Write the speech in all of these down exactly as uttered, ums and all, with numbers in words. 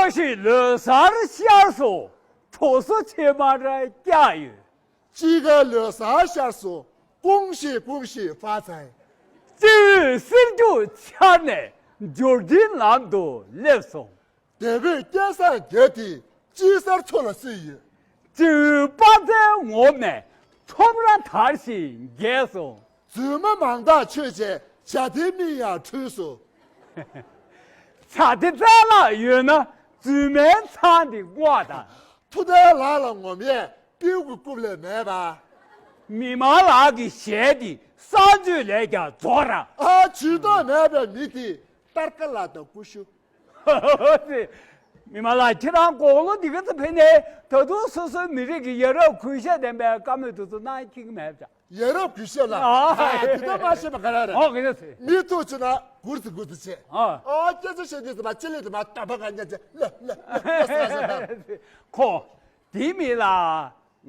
ཀོང་ཞིག་ལོ་གསར་ཤར་སོང་། གྲོ་སོ་ཕྱེ་མར་བཀྱག་ཡོད། དཔྱིད་ཀ་ལོ་གསར་ཤར་སོང་། ཀོང་ཞིག་ཀོང་ཞིག་ཧྥ་ཚན། སྤྱི་བོའི་སེར་ཁྱུག་འཆར་ནས་འབྱོར་འབྲིང་ལམ་དུ་སླེབས་སོང་། དེ་བས་སྐལ་བཟང་རྒྱལ་དེ་དཔྱིད་གསར་མཚོ་ལ་བསུས་ཡོད། སྤྱི་བོའི་དཔའ་རྩལ་ངོམས་ནས་ཁྲོམ་ར་དར་ཞིང་རྒྱས་སོང་། རྫུན་མ་མང་དག་ཆོད་བྱས་བྱ་དེའི་མིག་ཡང་འཁྲུལ་སོང་། བྱ་དེ་རྩ་ལག་ཡོད་ན་རྫུན་མའི་མཚང་དེ་སྔོག་དང་། ཐུབ་བསྟན་ལགས་ལ་ངོམ་ཡས་སྤྲེའུ་གི་རྐུབ་ལས་མེད་པ། མི་མང་ལགས་ཀྱི་ཞལ་དེ་གསང་སྤྱོད་ལས་ཀྱང་རྫོགས་ར། ཨ་ཇུས་གཏོགས་མེད་པའི་མི་དེ་སྟར་ཀ་ལགས་དང་ཀུ་ཤུ། མི་མང་ལགས་ཁྱེད་རང་དགུང་ལོ་འདི་ག་ཚོད་ཕེབས་ནས་ད་དུང་སོ་སོའི་མི་རིགས་ཀྱི་ཡ་རབས་གུས་ཞབས་ལྡན་པའི་བཀའ་མོལ་དེ་ཚོ་གནང་ཁྱེད་ཀྱི་མེད་པ། ཡ་རབས་གུས་ཞབས་ལ་ཨ་དེ་ལྟར་མ་ཤེས་པ་ག་རེ་རེད། ཨོ་ག་རེ་ཟེར། མི་ཐུག་བྱུང་ན་གུར་ཙི་གུར་ཙི་བྱེད། ཨ་ཨོ་སྐད་ཆ་བཤད་དུས་ཙི་མ་ཅི་ལེ་དུ་མ་ལྟ་བ་ག་ཉན་ཅེ་ལེ་ལེ་ལེ་ཟེར་ཟེར། ཁོ་དེ་མི་ལ་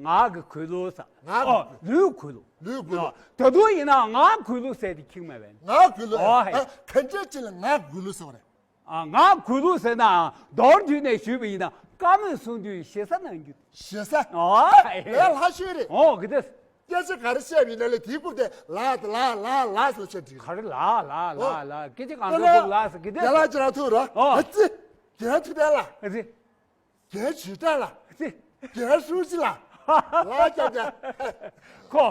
ངག་གི་གུས་ལུགས་ཟེར། ངག་གི་ཨོ་གུས། ལུས་གུས་ལུགས། ལུས་གུས་ལུགས། ད་དུང་ཡིན་ན་ངག་གུས་ལུགས་ཟེར་དེ་ཁྱེད་མེད་པས། ངག་གུས་ལུགས། ཨོ་ཨ་ག་འདྲ་ཅི་ལ་ངག་གུས་ལུགས་ཟེར་བ་རེད། ཨ་ང་གུས་ལུགས་ཟེར་ན་མདོར་བསྡུས་ནས་ཞུས་པ་ཡིན་ན་བཀའ་མོལ་གསུང་དུས་ཞེ་ས་གནང་རྒྱུ། ཞེ་ས། ཨ་ལས་ལྷ་ཤོད་རེད། ཨོ་གི་དེ། སྐད་ཆ་ག་རེ་བཤད་མིན་ན་ལས་དེའི་རྐུབ་དེ་ལ་ལ་ལ་ལ་ཟེར་བཤད་དྲིས། ག་རེ་ལ་ལ་ལ་ལ་སྐད་ཆ་གང་འདྲ་རྐུབ་ལ་ཟེར་གི་དེ། རྒན་ལགས་ཅི་རང་ཐུག་རོ། ཨོ་ཨ་ཙི། རྒན་ཐུག་དེ་ལ། ཨ་ཙི། རྒན་ཇུས་ཀྲང་ལ། རྒན་ཧྲུའུ་ཅི་ལ། ལ་ཅག་ཅག་ཁོ།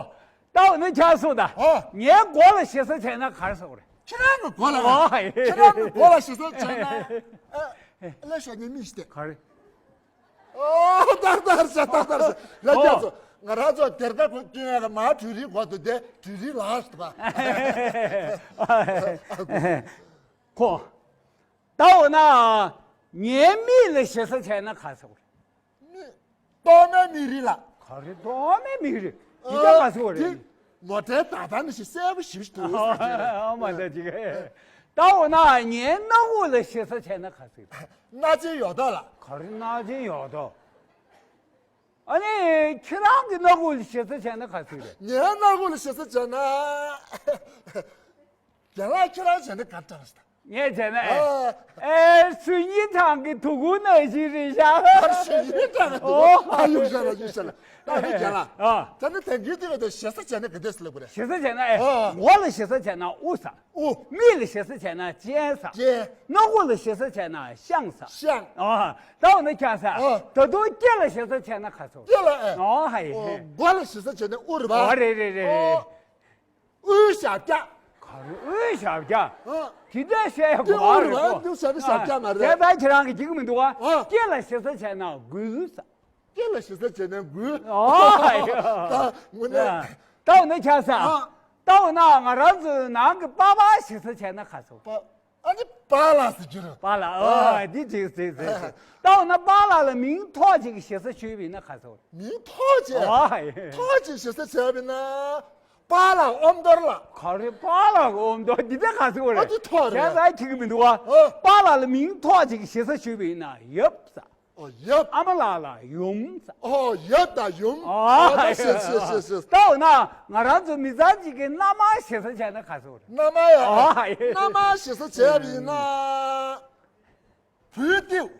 ལྟ་བ་ནི་ཆགས་སོང་ད། ཨོ། ངའི་མགོ་ལ་ཞེ་ས་བྱས་ན་ག་རེ་ཟེར་བ་རེད། ཁྱེད་རང་གི་མགོ་ལ། ཨོ། ཁྱེད་རང་གི་མགོ་ལ་ཞེ་ས་བྱས་ན། ཨ་ལ་ཤ་ཉེ་མི་ཞིག་སྟེ། ག་རེ། ཨོ་ཏག་ཏག་ཤ་ཏག་ཏག་ཤ་ལ་ཨོ། རྒྱ་ཚོ་ང་རང་ཚོ་སྡེར་ཁ་ཁོ་སྐྱོན་ཡ་ག་མ་གྲུ་རི་གོ་དུ་དེ་གྲུ་རི་ལ་ཞིག་པ། ཁོ། ད་འོ་ན་ངའི་མིག་ལ་ཞེ་ས་བྱས་ན་ག་ཟེར་བ་རེད། མིག་ཏོག་མའི་མིག་རིལ་ལ། ག་རེ་ཏོག་མའི་མིག་རིལ། འདི་ལྟ་ག་ཟེར་བ་རེད། ངོ་དྲའི་ད་ལྟ་ནི་ཞིག་གསལ་པོ་ཞིབ་ཏུ། ཨ་མ་ད་ཅིག་ད་འོ་ན་ངའི་སྣ་ཁུག་ལ་ཞེ་ས་བྱས་ན་ག་ཟེར། སྣ་ཆེན་ཡོག་ཐོག་ལ། ག་རེ་སྣ་ཆེན་ཡོག་ཐོག་ཨ་ནི་ཁྱེད་རང་གི་སྣ་ཁུག་ལ་ཞེ་ས་བྱས་ན་ག་ཟེར། ངའི་སྣ་ཁུག་ལ་ཞེ་ས་བྱས་ན། རྒན་ལགས་ཁྱེད་རང་བྱས་ན་ག་འདྲ་ཞིག་ད། ངས་བྱས་ན་ཨེ། ཨ། ཨེ་སུ་ཡིན་ཐང་གི་དུ་གུ་ན་ཞིག་རེད་ཤག་ཨ་སུ་ཡིན་ཐང་གི་དུ་གུ། ཨ་ཡུག་ཤ་ལ་ཡུག་ཤ་ལ། ད་ནི་རྒན་ལགས། ཨ། ད་ནི་དེང་གི་དུས་ཀ་དེ་ཞེ་ས་བྱས་ན་ག་འདྲ་ཞིག་ལབ་དགོས་རེད། ཞེ་ས་བྱས་ན་ཨེ། ཨ། མགོ་ལ་ཞེ་ས་བྱས་ན་དབུ་ས། དབུ། མིག་ལ་ཞེ་ས་བྱས་ན་སྤྱན་ས། སྤྱན། སྣ་ཁུག་ལ་ཞེ་ས་བྱས་ན་ཤངས་ས། ཤངས། ཨ། ད་འོ་ན་ཁྱེད་ས། ཨ། ད་དུང་སྐེ་ལ་ཞེ་ས་བྱས་ན་ག་ཟེར། སྐེ་ལ་ཨེ། ཨོ་ཧ་ཡེ། ཨོ་མགོ་ལ་ཞེ་ས་བྱས་ན་དབུ་རེད་པ། ཨོ་རེད་རེད་རེད། ཨོ། དབུའི་ཞབས་བཀྱག་ག་རེ་དབུའི་ཞབས་བཀྱག་ཨ། དེ་འདྲ་བཤད་ཡག་དེ་གོ་དབུ་རེད་པ། དབུ་ཞབས་བཀྱག་ཞབས་བཀྱག་མ་རེད། དེ་ད་ཁྱེད་རང་གི་འགྲིག་གི་མི་འདུག་ཨ། ཨ། སྐེ་ལ་ཞེ་ས་བྱས་ན་མགུལ་ས། སྐེ་ལ་ཞེ་ས་བྱས་ན་མགུལ། ཨོ་ད་དངོས་གནས། ད་འོ་ན་ཁྱེད་ས། ཨ། ད་འོ་ན་ང་རང་ཚོའི་ནང་གི་པ་ཕ་ཞེ་ས་བྱས་ན་ག་ཟེར། པ། ཨ་ནི་པཱ་ལགས་ཟེར་རྒྱུ་རེད། པཱ་ལགས། ཨ། ཨོ་འདི་འགྲིག་འགྲིག་འགྲིག་འགྲིག་ད་འོ་ན་པཱ་ལགས་ལ་མིང་ཐོགས་ཅིག་ཞེ་ས་ཞུས་པ་ཡིན་ན་ག་ཟེར། མིང་ཐོགས་ཅིག་ཨོ་ཧ་ཡེ། ཐོགས་ཅིག་ཞེ་ས་བྱས་པ་ཡིན་ན། པཱ་ལགས་ཨོམ་དོར་ལགས། ག་རེ་པཱ་ལགས་ཨོམ་དོར་འདི་འདྲ་ག་ཟེར་བ་རེད། ཨ་འདི་ཐོགས་རེད། བྱས་ཙང་ཁྱེད་ཀྱི་མི་འདུག་ཨ། ཨོ། པཱ་ལགས་ལ་མིང་ཐོགས་ཅིག་ཞེ་ས་ཞུས་པ་ཡིན་ན་ཡབ་ས། ཨོ་ཡབ། ཨ་མ་ལགས་ལ་ཡུམ་ཟེར། ཨོ་ཡབ་དང་ཡུམ། ཨོ་ཨ་ད་ཤེས་ཤེས་ཤེས་ཤེས། ད་འོ་ན་ང་རང་ཚོ་མི་ཚང་གཅིག་གི་མནའ་མ་ཞེ་ས་བྱས་ན་ག་ཟེར་བ་རེད། མནའ་མ་ཡ། ཨོ་ཧ་ཡེ། མནའ་མ་ཞེ་ས་བྱས་པ་ཡིན་ན། བུའི་ཏིའུ།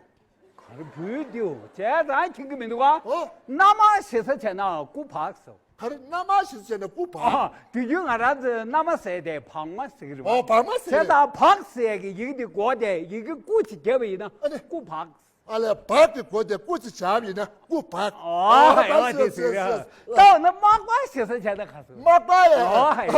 ག་རེ་བུའི་ཏིའུ་བྱས་ཙང་ཁྱེད་ཀྱི་མི་འདུག་ག་ཨོ། མནའ་མ་ཞེ་ས་བྱས་ན་སྐུ་བག་ཟེར། ག་རེ་མནའ་མ་ཞེ་ས་བྱས་ན་སྐུ་བག་ཨ་དུས་རྒྱུན་ང་རང་ཚོའི་མནའ་མ་ཟེར་དེ་བག་མ་ཟེར་གི་རེད་བ། ཨོ་བག་མ་ཟེར། བྱས་ཙང་བག་ཟེར་གི་ཡི་གེ་དེ་འགོ་དེ་ཡི་གེ་སྐུ་ཅིག་བརྒྱབ་པ་ཡིན་ན་ཨ་ནི་སྐུ་བག་ཨ་ལས་བག་གི་སྒོ་དེ་སྐུ་ཅིག་བྱ་བ་ཡིན་ན་སྐུ་བག་ཨོ་ཧ་ཡ་དེ་ཟེར་ཡ། ད་འོ་ན་མག་པ་ཞེ་ས་བྱས་ན་ག་ཟེར། མག་པ་ཡ། ཨོ་ཧ་ཡ།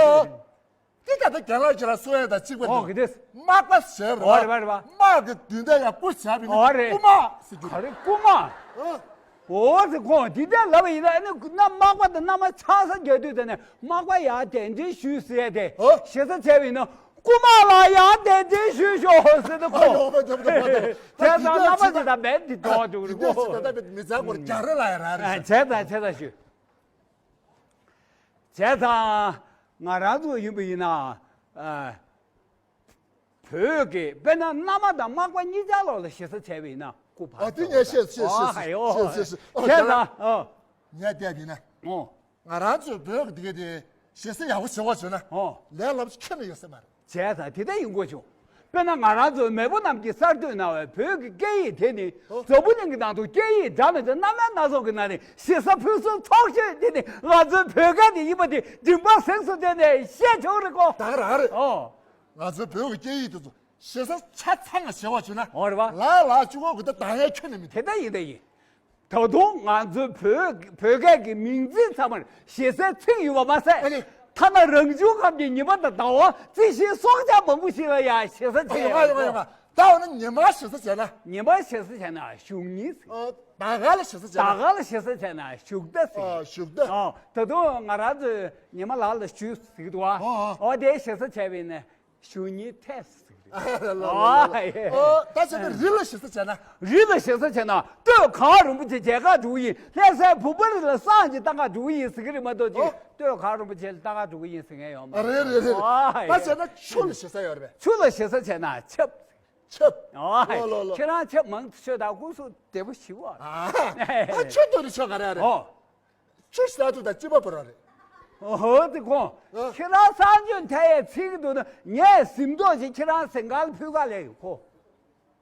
དེ་ད་ལྟ་རྒན་ལགས་ཁྱེད་རང་གསུང་ཡ་དང་གཅིག་པ་ཨོ་འདུག་གི་དེ། མག་པ་ཟེར་བ་ཨོ་རེད་བ་རེད་བ། མག་གི་མདུན་ཐད་ཡ་སྐུ་བྱ་བ་ཡིན་ན་ཨོ་རེད། སྐུ་མག་ཟེར་རྒྱུ། ག་རེ་སྐུ་མག་ཨོ། འོ་ཟེར་ཁོང་འདི་འདྲ་ལབ་པ་ཡིན་ན་ཨ་ནི་མནའ་མ་མག་པ་དང་མནའ་མ་ཆང་ས་རྒྱག་དུས་ད་ནས་མག་པ་ཡར་གདན་འདྲེན་ཞུས་ཟེར་ཏེ་ཨོ། ཞེ་ས་བྱས་པ་ཡིན་ན། སྐུ་མག་ལ་ཡར་གདན་འདྲེན་ཞུས་ཤོག་ཟེར་ཏེ་ཨ་ཁོ། ཡོང་བ་འདྲ་པོ་འདྲ་པོ་འདྲ། བྱས་ཙང་མནའ་མ་དེ་དང་བན་དེ་འགྲོ་འགྲོ་གི་རེད་ཁོ། ད་ལྟ་མི་ཚང་སྐོར་རྒྱ་རེ་ལ་ཡ་ར་རེད། བྱས་ཙང་བྱས་ཙང་ཞུ། བྱས་ཙང་ང་རང་ཚོ་ཡིན་པ་ཡིན་ན། ཨ། བོད་ཀྱི་དཔེར་ན་མནའ་མ་དང་མག་པ་གཉིས་ཆར་ལོགས་ལ་ཞེ་ས་བྱས་པ་ཡིན་ན་སྐུ་བག་ཨ་དེ་ངས་ཤེས་ཤེས་ཤེས་ཨ་ཡོ་ཤེས་ཤེས་ཤེས། ཨོ་བྱས་ཙང་ཨོ། ངས་བལྟས་པ་ཡིན་ན། ཨོ། ང་རང་ཚོའི་བོད་ཀྱི་འདི་ག་དེ་ཞེ་ས་ཡག་པོ་བྱེད་དགོས་བྱུང་ན། ཨོ། ལས་སླ་པོ་ཁྱོན་ནས་ཡོད་ས་མ་རེད། བྱས་ཙང་དེ་ལྟར་ཡིན་དགོས་བྱུང་། དཔེར་ན་ང་རང་ཚོ་མེས་པོ་རྣམས་ཀྱིས་གསར་གཏོད་གནང་བའི་བོད་ཀྱི་སྐད་ཡིག་དེ་ནི། ཨོ། འཛམ་བུ་གླིང་གི་ནང་དུ་སྐད་ཡིག་འདྲ་མི་འདྲ་སྣ་མིན་སྣ་ཚོགས་ཀྱི་ནང་ནས་ཞེ་ས་ཕུན་སུམ་ཚོགས་ཤོས་དེ་ནི་ང་ཚོའི་བོད་སྐད་དེ་ཡིན་པ་དེ་མགྲིན་པ་གཟེངས་སུ་བསྟན་ནས་བཤད་ཆོག་རེད་གོ། ད་ག་རང་རེད། ཨོ། ང་ཚོའི་བོད་ཀྱི་སྐད་ཡིག་དེ་ཚོ་ཞེ་ས་ཆ་ཚང་ཞེ་བ་བྱུང་ན། ཨོ་རེད་བ། ལ་ལ་བཅུ་གོ་གི་ད་ད་ཡ་ཁྱོད་ནི་མི་དེ། དེ་ལྟ་ཡིན་དེ་ཡིན། ད་དུང་ང་ཚོའི་བོད་བོད་སྐད་ཀྱི་མིང་ཚིག་ཚང་མར་ཞེ་སའི་ཚིག་ཡོད་པ་མ་ཟད། ཨ་ནི། ཐ་ན་རང་བྱུང་ཁམས་ཀྱི་ཉི་མ་དང་ཟླ་བ་རྩི་ཤིང་སྲོག་ཆགས་མང་པོ་ཞིག་ལ་ཡང་ཞེ་ས་བྱས་ཡོད། ཡོང་ང་ཡོང་ང་ཡོང་ང་། ད་འོ་ན་ཉི་མ་ཞེ་ས་བྱས་ན། ཉི་མ་ཞེ་ས་བྱས་ན་གཞུག་ཉིན་ཟེར། ཨོ། ཟླ་ག་ལ་ཞེ་ས་བྱས་ན། ཟླ་ག་ལ་ཞེ་ས་བྱས་ན་གཞུག་ཟླ་ཟེར། ཨོ་གཞུག་ཟླ། ཨོ་ད་དུང་ང་རང་ཚོས་ཉི་མ་ལ་ལ་ཞུ་ཟེར་གི་འདུག་བ། ཨོ་ཨོ། ཨོ་དེ་ཞེ་ས་བྱས་པས་ན། གཞུག་ཉིན་ཐེངས་ཟེར་གི་རེད། ལ་ལ་ལ་ལ། ཨོ་ད་བྱས་ན་རི་ལ་ཞེ་ས་བྱས་ན། རི་ལ་ཞེ་ས་བྱས་ན་སྟོད་གངས་རིན་པོ་ཆེ་མཇལ་ཁ་འགྲོ་གི་ཡིན། ལྷ་སའི་བུམ་པ་རི་ལ་སངས་རྒྱས་བལྟ་ག་འགྲོ་གི་ཡིན་ཟེར་གི་རེད་མ་གཏོགས་ཅིག་ཨོ། སྟོད་གངས་རིན་པོ་ཆེ་ལ་བལྟ་ག་འགྲོ་གི་ཡིན་ཟེར་མཁན་ཡོད་མ་རེད། རེད་རེད་རེད། ཨོ་ད་བྱས་ན་ཆུ་ལ་ཞེ་ས་ཡོད་རེད་པས། ཆུ་ལ་ཞེ་ས་བྱས་ན་ཆབ། ཆབ། ཨོ། ལོ་ལོ་ལོ། ཁྱེད་རང་ཆབ་མང་དུ་མཆོད་དང་སྐུ་གཟུགས་བདེ་པོ་ཞིག་འོ། ཨ་ཨ་ཆུ་གཏོར་ནས་ཆོག་ག་རེ་རེད། ཨོ། ཆུ་ཟ་དུས་དང་སྐྱིད་པ་བོར་བ་རེད། ཨོ་ཧོ་དེ་ཁོང་། ཨ། ཁྱེད་རང་གསང་སྤྱོད་མཐའ་ཡས་ཚིག་འདུག་ན་ངས་གཟིམ་ཏོག་ཅིག་ཁྱེད་རང་གཟིམ་ཁང་ལ་ཕུལ་ག་ལས་ཡོད་ཁོ།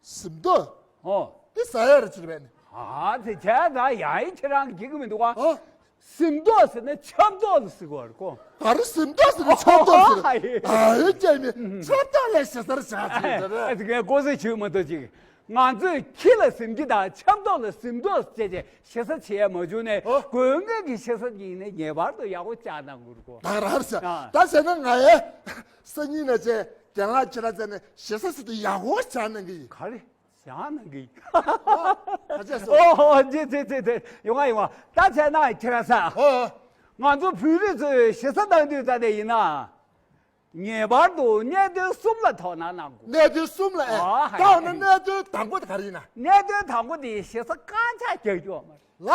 གཟིམ་ཏོག་ཨོ། དེ་ཟ་ཡ་རེད་ཅེས་པས་ནི། ཨ་དེ་བྱས་ཙང་ཡང་ཡིན་ཁྱེད་རང་གི་འགྲིག་གི་མི་འདུག་ཨ། ཨོ། གཟིམ་ཏོག་ཟེར་ན་ཆབ་ཏོག་ལ་ཟེར་གོ་རེད་ཁོ། ག་རེ་གཟིམ་ཏོག་ཟེར་ན་ཆབ་ཏོག་ཟེར། ཨ་ཡེ་ཀྱེ་མི་ཆབ་ཏོག་ལས་ཞེ་སར་བྱ་ཟེར་རེད། ཨ་དེ་ངས་ལྐོག་ཟ་ཞུས་མ་གཏོགས་ཅིག་ང་ཚོས་ཁྱི་ལ་གཟིམ་གྱི་དང་ཆབ་ཏོག་ལ་གཟིམ་ཏོག་ཟེར་བྱས་ཞེ་ས་བྱེད་ཡ་མ་བྱུང་ནས། ཨོ། དགོས་ངེས་ཀྱི་ཞེ་ས་ཡིན་ན་ངེས་པར་དུ་ཡག་པོ་བཅའ་གནང་དགོས་རེད་གོ། ད་རང་ས། ཨ། ད་བྱས་ན་ང་ཡའི་སང་ཉིན་ནས་བྱས་རྒན་ལགས་ཁྱེད་རང་བཙལ་ནས་ཞེ་ས་ཟེར་དུས་ཡག་པོ་བཅའ་གནང་གི་ཡིན། ག་རེ་བཅའ་གནང་གི་ཡིན། ཨ་ཅག་སོ། ཨོ་ཨོ་ཅེ་ཅེ་ཅེ་ཅེ། ཡོང་ང་ཡོང་ང་། ད་བྱས་ན་ཁྱེད་རང་ས། ཨོ། ང་ཚོ་བོད་རིགས་ཚོས་ཞེ་ས་བཏང་དུས་ཙམ་དེ་ཡིན་ན། ངེས་པར་དུ་གནད་དོན་གསུམ་ལ་དོ་སྣང་གནང་དགོས། གནད་དོན་གསུམ་ལ་ཨེ། ཨ་ད་འོ་ན་གནད་དོན་དང་པོ་དེ་ག་རེ་ཡིན་ན། གནད་དོན་དང་པོ་དེ་ཞེ་ས་རྐང་ཆག་རྒྱག་རྒྱུ་མ་རེད། ལ།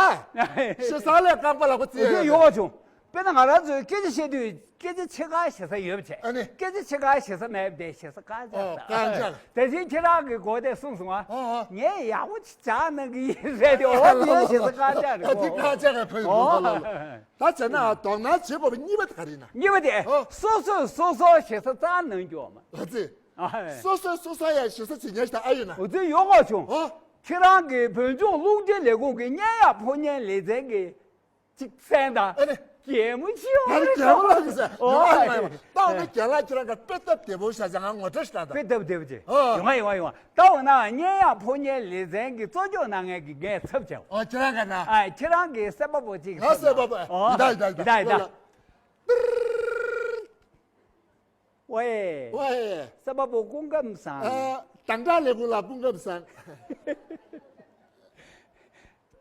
ཞེ་ས་ལས་རྐང་པ་ལ་ཁོ་རྩིས་ཡོད་ཡོད་བྱུང་། དཔེར་ན་ང་རང་ཚོས་སྐད་ཆ་བཤད་དུས་སྐད་ཆ་ཕྱེད་ཀ་ཞེ་ས་ཡོད་པ་བྱས། ཨ་ནི། སྐད་ཆ་ཕྱེད་ཀ་ཞེ་ས་མེད་པ་དེ་ཞེ་ས་རྐང་ཆག་ཨོ་རེད། རྐང་ཆག་རེད། དེ་བཞིན་ཁྱེད་རང་གི་མགོ་དེ་གསུངས་སོང་ཨ། ཨོ་ཨོ། ངས་ཡག་པོ་ཅིག་བཅའ་གནང་གི་ཡིན་ཟེར་ཏེ་ཨོ་ངས་ཞེ་ས་རྐང་ཆག་རེད་ཨ་དེ་གོ། རྐང་ཆག་རེད་ཕ་ཡུལ་ཨོ། ལོ་ལོ་ལོ། ད་བྱས་ན་དོ་སྣང་བྱེད་དགོས་པ་གཉིས་པ་དེ་ག་རེ་ཡིན་ན། གཉིས་པ་དེ། ཨོ། སོ་སོས་སོ་སོ་ཞེ་ས་རྩ་གནང་རྒྱུ་ཡོད་མ་རེད། ཨ་ཙི། ཨ་སོ་སོས་སོ་སོ་ཡ་ཞེ་ས་བྱེད་མཁན་ཞིག་ད་ཨ་ཡོད་ན། ཨ་ཙི་ཡོད་གོ་བྱུང་། ཨོ། ཁྱེད་རང་གི་བོད་ལྗོངས་རླུང་འཕྲིན་ལས་ཁུངས་ཀྱི་སྙན་ཡག་ཕོ་ཉའི་ལེ་ཚན་གྱི་ཅིག་གསན་དང་། ཨ་ནི། གད་མོ་ཅིག་ཡོང་། ཨ་ནི་གད་མོ་ལ་ཟེར། ཨོ། ཡོང་ང་ཡོང་ང་ཡོང་ང་། ད་འོ་ན་རྒན་ལགས་ཁྱེད་རང་ག་དཔེ་སྟབས་བདེ་པོ་བཞག་བྱས་ང་ངོ་སྤྲོད་ཞིག་གནང་དང་། དཔེ་སྟབས་བདེ་པོ་ཅིག་ཨོ། ཡོང་ང་ཡོང་ང་ཡོང་ང་། ད་འོ་ན་སྙན་ཡག་ཕོ་ཉའི་ལེ་ཚན་གྱི་གཙོ་སྐྱོང་གནང་མཁན་གྱི་ངའི་ཚབ་བྱའོ། ཨོ་ཁྱེད་རང་ག་ན། ཨ་ཁྱེད་རང་གི་སེམས་པ་པོ་ཅིག་ང་སེམས་པ་པོ། ཨོ། ཡི་དྭགས་ཡི་དྭགས་ཡི་དྭགས་ཡི་དྭགས། ཝེ། ཝེ། སེམས་པ་པོ་སྐུ་ཁམས་བཟང་། ཨ། དང་བྲག་ལས་ཁུངས་ལ་སྐུ་ཁམས་བཟང་།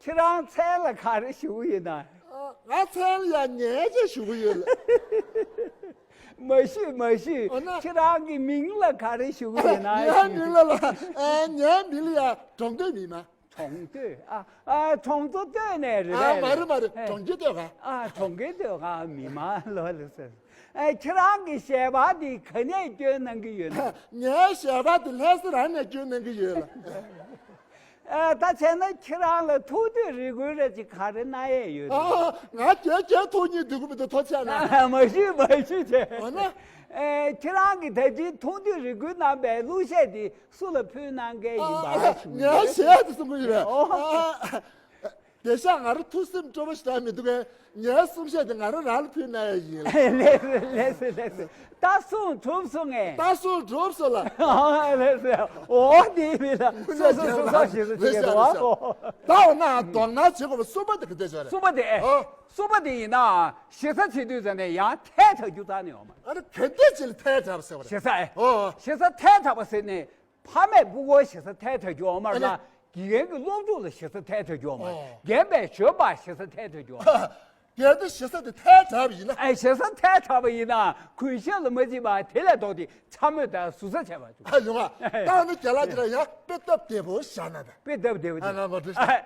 ཁྱེད་རང་མཚན་ལ་ག་རེ་ཞུ་གི་ཡོད་ན། ཨ། ང་མཚན་ལ་ཡ་ཉལ་ཅེས་ཞུ་གི་ཡོད་ལ། མ་ཞུ་མ་ཞུ། འོ་ན། ཁྱེད་རང་གི་མིང་ལ་ག་རེ་ཞུ་གི་ཡོད་ན། ངའི་མིང་ལ་ལ། ཨ། ངའི་མིང་ལ་ཡ་གྲོང་སྟོད་མི་མ། གྲོང་སྟོད། ཨ། ཨ། གྲོང་ཚོ་སྟོད་ནས་རེད་ཨ། པས། མ་རེད་མ་རེད། ཨེ། གྲོང་ཁྱེར་སྟོད་ག་ཨ། གྲོང་ཁྱེར་སྟོད་ག་མི་མང་ལོ་ལ་ཟེར། ཨེ། ཁྱེད་རང་གི་ཞལ་པར་འདི་ག་ནས་སྐྱོན་གནང་གི་ཡོད་ན། ངའི་ཞལ་པར་འདི་ལྷ་ས་རང་ནས་སྐྱོན་གནང་གི་ཡོད་ལ། ཨ། ད་བྱས་ན་ཁྱེད་རང་ལ་ཐུགས་འདོད་རེ་སྐུལ་རེ་ཅིག་ག་རེ་གནང་ཡས་ཡོད་ན། ཨ། ང་རྒྱལ་རྒྱལ་ཐུགས་ཉིད་འདུག་གི་མི་འདུག་ཐུགས་ཆེ་ན། མ་ཞུ་མ་ཞུ་བྱས། འོ་ན། ཨེ། ཁྱེད་རང་གི་ད་ཅིག་ཐུགས་འདོད་རེ་སྐུལ་གནང་པའི་གླུ་གཞས་འདི། སུ་ལ་ཕུལ་གནང་མཁན་ཡིན་པ་ཞུ། ངས་ཞལ་དུ་གསུང་གི་ཡོད། ཨོ། བདེ་ཤག་ང་རང་ཐུགས་སེམས་སྤྲོ་པོ་ཞིག་དྲག་མི་འདུག་གས། ངའི་གསུང་བཤད་དེ་ང་རང་རང་ལ་ཕུལ་གནང་ཡ་ཡིན། ལེགས་སོ་ལེགས་སོ་ལེགས་སོ། ད་གསུང་གྲུབ་སོང་ངས། ད་གསུང་གྲུབ་སོང་ལ། ཨོ་ལེགས་སོ། འོ་དེ་མིན་ལ་སོ་སོ་སོ་སོ་ཞེས་སུ་བྱེད་དགོས་པ། ད་འོ་ན་དོ་སྣང་བྱེད་དགོས་པ་གསུམ་པ་དེ་ག་འདྲ་ཞིག་རེད། གསུམ་པ་དེ། ཨོ། གསུམ་པ་དེ་ཡིན་ན་ཞེ་ས་བྱེད་དུས་ཙམ་ནས་ཡང་ཐལ་དྲགས་རྒྱུ་རྩ་ནས་ཡོད་མ་རེད། ཨ་ནི་ག་འདྲ་ཅིག་ལ་ཐལ་དྲགས་པ་ཟེར་བ་རེད། ཞེ་ས་ཨེ། ཨོ། ཞེ་ས་ཐལ་དྲགས་པ་ཟེར་ནས། ཕ་མས་སྤུ་གུར་ཞེ་ས་ཐལ་དྲགས་རྒྱུ་ཡོད་མ་རེད་ལ། ཨ་ནི། དགེ་རྒན་གྱིས་སློབ་ཕྲུག་ལ་ཞེ་ས་ཐལ་དྲགས་རྒྱུ་ཡོད་མ་རེད། ཨོ། རྒན་པས་གཞོན་པར་ཞེ་ས་ཐལ་དྲགས་རྒྱུ་ཡོད་མ་རེད། གལ་ཏེ་ཞེ་ས་དེ་ཐལ་དྲགས་པ་ཡིན་ན། ཨ། ཞེ་ས་ཐལ་དྲགས་པ་ཡིན་ན་གུས་ཞབས་ལ་མ་བྱེད་པར་དེ་ལས་ལྡོག་སྟེ་འཕྱ་སྨོད་དང་ཟུར་ཟ་བྱས་པ་བྱུང་། ཨ་ཡོང་ང་། ད་ནི་རྒན་ལགས་ཁྱེད་རང་ཡང་དཔེ་སྟབས་བདེ་པོ་བཞག་གནང་དང་། དཔེ་སྟབས་བདེ་པོ་ཨ་ཅིག་ང་ངོ་སྤྲོད་ཨ།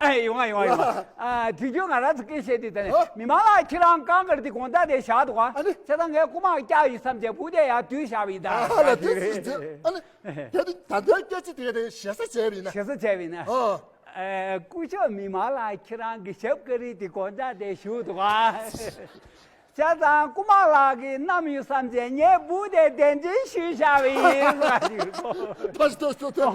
ཨེ། ཡོང་ང་ཡོང་ང་ཡོང་ང་། ཨ། དེ་རྒྱུ་ང་རང་ཚོ་སྐད་བཤད་དུས་ད་ནི། ཨ། མི་མང་ལ་ཁྱེད་རང་རྐང་དཀར་དེ་དགོང་དག་དེ་བཞག་འདུག་ག་ཨ་ནི། བྱས་ཙང་ངས་རྐུ་མ་བཀྱག་ཡིན་བསམ་བྱས་བུ་དེ་ཡར་བསྡུས་བཞག་པ་ཡིན་ད། ཨ་ལ་དེ་སུ་ཚོད། ཨ་ནི། དེ་དུས་ད་ལྟའི་སྐད་ཆ་དེ་ག་དེ་ཞེ་ས་བྱས་པ་ཡིན་ན། ཞེ་ས་བྱས་པ་ཡིན་ན། ཨོ། ཨེ། སྐུ་ཞབས་མི་མང་ལ་ཁྱེད་རང་གི་ཞབས་ཀ་རི་དེ་དགོང་དག་དེ་བཞུགས་འདུག་ག་བྱས་ཙང་རྐུ་མ་ལགས་ཀྱིས་བསྣམས་ཡོད་བསམ་བྱས་ངས་འབུ་དེ་གདན་འདྲེན་ཞུས་བཞག་པ་ཡིན་ཟེར་བ་ཞིག་རེད། ཐོས་ཐོས་ཐོས་ཐོས།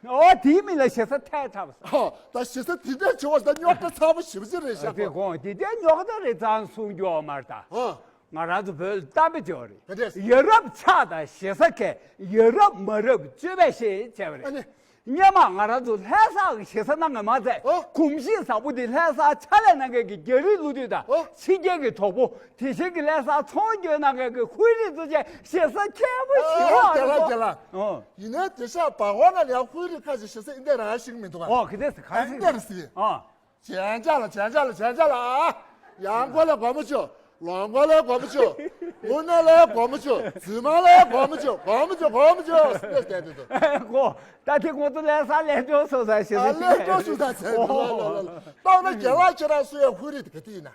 ཨོ་དེའི་མིང་ལ་ཞེ་ས་ཐལ་ཚར་བ་ཟེར། ཧོ། ད་ཞེ་ས་དེ་འདྲ་བྱེད་པ་ད་རྙོག་དྲ་ཚ་པོ་ཞེ་པོ་ཅིག་རེད་ཤག་དེ་དགོངས་དེ་འདྲ་རྙོག་དྲ་རེད་ཙང་གསུང་རྒྱུ་ཡོད་མ་རེད་ད། ཧོ། ང་རང་ཚོ་བོད་གཏམ་དཔེ་བརྗོད་རེད། ག་འདྲས། ཡ་རབས་ཆགས་དང་ཞེ་ས་མཁས། ཡ་རབས་མ་རབས་སྤྱོད་པས་ཤེས་བྱས་པ་རེད། ཨ་ནི། སྔོན་མ་ང་རང་ཚོ་ལྷ་སར་ཞེ་ས་གནང་གི་མ་ཚད། ཨོ། གོམས་གཤིས་བཟང་པོ་དེ་ལྷ་སར་ཕྱག་ལས་གནང་མཁན་གྱི་རྒྱ་རིགས་སློབ་དུས་དང་། ཨོ། ཕྱི་རྒྱལ་གྱི་གྲོགས་པོ་དེ་བཞིན་གྱི་ལྷ་སར་ཚོང་སྐྱོན་གནང་མཁན་གྱི་ཧུའེ་རིགས་ཚོ་བཅས་ཞེ་ས་མཁས་པོ་ཞེ་པོ་ཨ་རེད་དོ། རྒན་ལགས། ཨོ། ཡིན་ནའི་དེང་སང་བ་གོ་ན་ལ་ཡང་ཧུའེ་རིགས་ཁ་ཅིག་ཞེ་ས་ཨིན་དེ་རང་ཞིག་མི་འདུག་ག་ཨོ་གི་དེ་ཁ་ཨིན་ཅིག་དེ་རེད་ཟེར། ཨོ། ཇེ་ཅ་ལ་ཇེ་ཅ་ལ་ཇེ་ཅ་ལ་ཨ། ཡང་གོ་ལ་གོ་མ་ཆོ། ལོང་གོ་ལ་གོ་མ་ཆོ། ཙི་མ་ལ་གོ་མ་ཆོ། གོ་མ་ཆོ་གོ་མ་ཆོ། སེ་སྟེ་དེ་དུ། གོ། ད་དེ་ཁོང་ཚོ་ལས་ས་ལས་འགྲོ་སོ་ས་ཞེ་ཨ་ས་ལས་འགྲོ་སུ་ས་ཚེ་ལ་ལ་ལ་ལ། ད་ན་རྒན་ལགས་ཁྱེད་རང་སུ་ཡ་ཧུ་རི་དེ་ག་དེ་ཡིན་ན།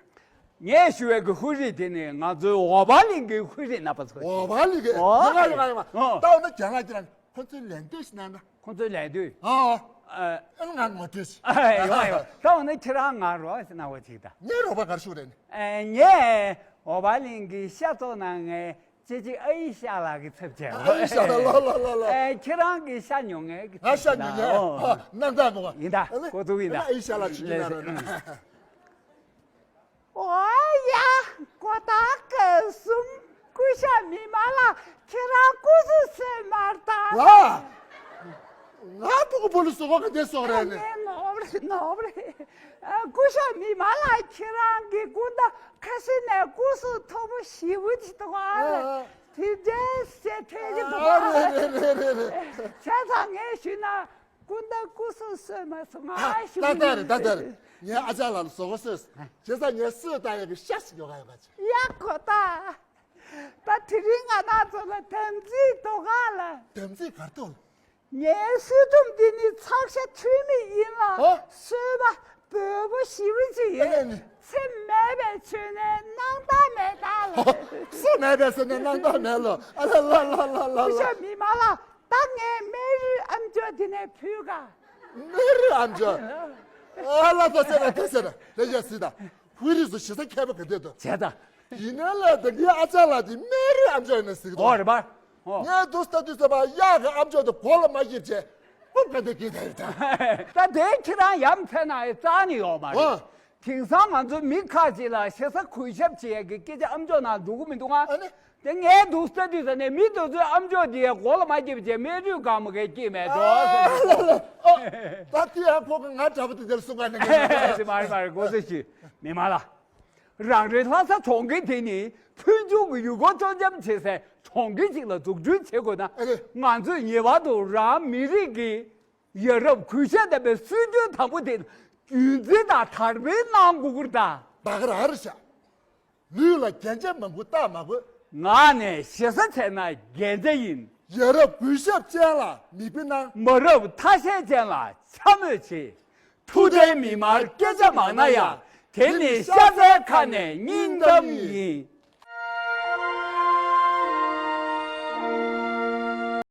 ངས་ཞུ་བའི་གི་ཧུ་རི་དེ་ནི་ང་ཚོའི་འོ་བ་གླིང་གི་ཧུ་རི་ན་པ་ཚོ། འོ་བ་གླིང་གི། ཨོ། ཡོང་ང་ཡོང་ང་ཡོང་ང་། ཨོ། ད་ན་རྒན་ལགས་ཁྱེད་རང་། ཁོ་ཚོའི་ལན་ལྟོས་ཤིག་གནང་ན། ཁོ་ཚོའི་ལན་ལྟོས། ཨ། ཨ། ཨ་ང་ངོ་སྤྲོད་ཤིག་ཨ། ཡོང་ཡོང་། ད་འོ་ན་ཁྱེད་རང་ང་རོགས་ཤིག་གནང་བ་ཅིག་ད། ངའི་རོགས་པ་ག་རེ་ཞུ་རེད་ནི། ཨ། ངས་འོ་བ་གླིང་གི་ཤ་བཙོང་གནང་མཁན་ཅེ་ཅི་ཨ་ཡི་ཤ་ལགས་ཀྱི་ཚབ་བྱས། ཨ་ཡི་ཤ་ལགས་ལ་ལ་ལ་ལ། ཨ། ཁྱེད་རང་གི་ཤ་ཉོ་མཁན་གྱི་ཚབ་བྱས། ང་ཤ་ཉོ་མཁན། ཨོ། ཨ། གནང་སྟངས་གོ་བ། ཡིན་ད། ཨ་ལེ། ཁོ་ཚོ་ཡིན་ད། ཨ་ཡི་ཤ་ལགས་ཅིག་ཡིན་ན་རོགས་གནང་། ཨོ་ཡ། གོ་ཐག་ག་གསུམ། སྐུ་ཞབས་མི་མང་ལགས་ཁྱེད་རང་སྐུ་གཟུགས་སོས་མར་དང་། ལ། ང་ཕྲུ་གུ་བུ་ལུ་སོ་གོ་ག་དེ་སོག་རེད་ནི། ངས་ནོར་རེད་ནོར་རེད། ཨ། སྐུ་ཞབས་མི་མང་ལགས་ཁྱེད་རང་གི་སྐུ་ཟླ་ཁ་ཤས་ནས་སྐུ་གཟུགས་མཐོ་པོ་ཞེ་པོ་ཅིག་འདུག་ཨ། ཨ། དེ་འདྲའི་ཟས་ཐོན་གྱི་འདུག་ཨ། ཨ་རེད་རེད་རེད་རེད་རེད། བྱས་ཙང་ངས་ཞུས་ན། སྐུ་ཟླ་སྐུ་གཟུགས་སོས་མ་སོང་ང་ཨ་ཞུ། ད་ལྟ་རེད་ད་ལྟ་རེད། ངས་ཨ་ཅག་ལགས་ལ་ཟོག་གོ་སོས། བྱས་ཙང་ངས་སོས་བཏང་ཡག་གི་ཤ་ཞིག་ཡོད་ག་ཡོད་ག་ཅིག་ཡ་གོ་ད། ད་དེ་རིང་ང་རང་ཚོ་ལ་དམ་ཚིག་འདུག་ག་ལ། དམ་ཚིག་ག་རེ་འདུག་ངའི་སྲིད་སྒྲུབ་འདི་ནི་ཚགས་ཤ་འཁྲུད་མི་ཡིན་ལ། ཨོ། སོས་པ་འབོལ་པོ་ཞེ་པོ་ཅིག་ཡིན། ཨེ་ནི། ཚེ་མེད་པའི་ཆོས་ནི་སྣང་དག་མེད་ད་ལ། ཚེ་མེད་པའི་ཆོས་ནི་སྣང་དག་མེད་ལོ། ཨ་ལ་ལ་ལ་ལ་ལ། སྐུ་ཞབས་མི་མང་ལགས། ད་ངས་སྨན་རིའི་ཨམ་ཅོག་འདི་ནས་ཕུལ་ག་སྨན་རིའི་ཨམ་ཅོག་ཨ་ལ་ད་ཟེར་ན་ད་ཟེར་ན་ལས་ཡ་སྲིད་ད། ཧུའི་རིགས་སུ་ཞེ་ས་མཁས་པོ་ག་འདྲས་འདུག་བྱས་ད། ཡིན་ན་ལ་ད་ངའི་ཨ་ཅག་ལགས་དེ་སྨན་རིའི་ཨམ་ཅོག་ཡིན་ན་ཟིག་འདུག་ཨོ་རེད་པ། ཨོ། ངས་འདུག་ལྟ་དུས་ཙམ་པ་གཡག་གི་ཨམ་ཅོག་དེ་མགོ་ལ་མ་བརྒྱབ་བྱས་སྤུབ་ག་འདྲས་གྱིས་ད་ཡིན་ད། ད་དེ་ཁྱེད་རང་ཡ་མཚན་ན་རྩ་ནས་ཡོད་མ་རེད། ཨོ། དེང་སང་ང་ཚོ་མི་ཁ་ཅིག་ལ་ཞེ་ས་གུས་ཞབས་བྱེད་ཡག་གི་སྐད་ཆ་ཨམ་ཅོག་ནང་འགྲོ་གི་མི་འདུག་ཨ། ཨ་ནི། དེ་ངས་འདུག་ལྟ་དུས་ཙ་ནས་མི་དེ་ཚོའི་ཨམ་ཅོག་འདི་མགོ་ལ་མ་བརྒྱབ་བྱས་སྨན་རིའི་སྒང་མ་གས་སྐྱེས་མེད་འགྲོ་ཟེར་གྱི་འདུག་ཨ། ད་དེ་ཡང་ཁོ་གི་ང་འདྲ་པོ་དེ་འདིར་གསུང་ག་ནས་ངས་མ་རེད་མ་རེད་མ་རེད་གོ་ཚོད་ཞུས་མི་མང་ལ། རང་རེ་ལྷ་ས་གྲོང་ཁྱེར་དེ་ནི་ཕུལ་བྱུང་གི་ཡུལ་སྐོར་སྤྲོ་འཆམ་བྱེད་སའི་གྲོང་ཁྱེར་ཅིག་ལ་འཛུགས་སྐྲུན་བྱེད་དགོས་ན། ཨ་རེད། ང་ཚོས་ངེས་པར་དུ་རང་མི་རིགས་ཀྱི་ཡ་རབས་གུས་ཞབས་ལྡན་པའི་སྲིད་དོན་དང་པོ་དེ་རྒྱུན་འཛིན་དང་དར་སྤེལ་གནང་དགོས་ཀྱི་རེད་ད། ད་ག་རང་རེད་ཤག་ལུས་ལ་རྒྱན་ཆ་མང་པོ་བཏགས་མ་དགོས། ངག་ནས་ཞེ་ས་བྱས་ན་རྒྱན་ཆ་ཡིན། ཡ་རབས་གུས་ཞབས་ཅན་ལ་མིག་དཔེ་གནང་། མ་རབས་ཐ་ཤལ་ཅན་ལ་འཕྱ་སྨོད་བྱེད། ཐུབ་བསྟན་མི་མང་སྐད་ཆ་མང་ན་ཡང་། དེ་ནི་ཤ་ཚའི་ཁ་ནས་སྙིང་གཏམ་ཡིན།